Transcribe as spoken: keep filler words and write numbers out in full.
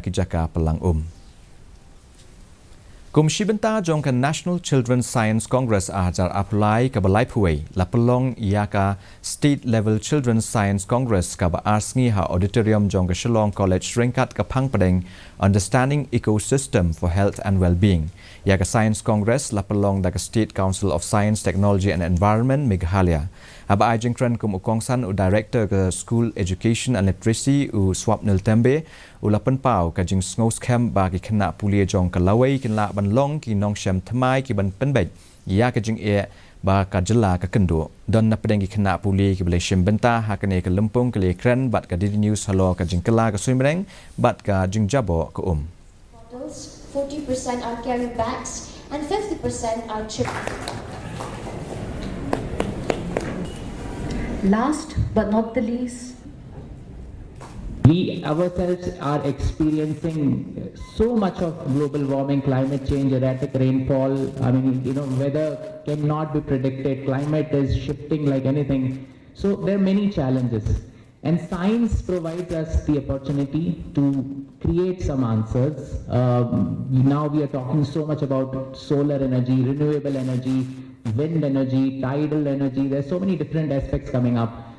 ki jaka pynlang um. Kum shi bynta jong ka National Children's Science Congress ar hajar arphew lai kaba laiphew wei, la pynlong ïa ka State Level Children's Science Congress kaba ar sngi ha auditorium jong ka Shillong College ryngkat ka phang pdeng Understanding Ecosystem for Health and Wellbeing. Ïa ka Science Congress la pynlong da ka State Council of Science, Technology and Environment, Meghalaya. Haba ai jingkren kum u kongsan u Director ka School Education and Literacy, u Swapnil Tembe, u la pynpaw ka jingsngewskhem ba ki khynnah pule jong ka lawei kin lah ban long ki nongshem thymmai ki ban pynbeit ïa ka jingeh ba ka jylla ka kynduh. Don na pdeng ki khynnah pule kiba la shim bynta ha kane ka lympung ki la ïakren bad ka D D News halor ka jingkylla ka suiñbneng bad ka jingjaboh ka um. Bottles, forty percent are carry bags, and fifty percent are chip. Last but not the least, We ourselves are experiencing so much of global warming, climate change, erratic rainfall. I mean, you know, weather cannot be predicted. Climate is shifting like anything. So there are many challenges. And science provides us the opportunity to create some answers. Um, now we are talking so much about solar energy, renewable energy, wind energy, tidal energy. There's so many different aspects coming up.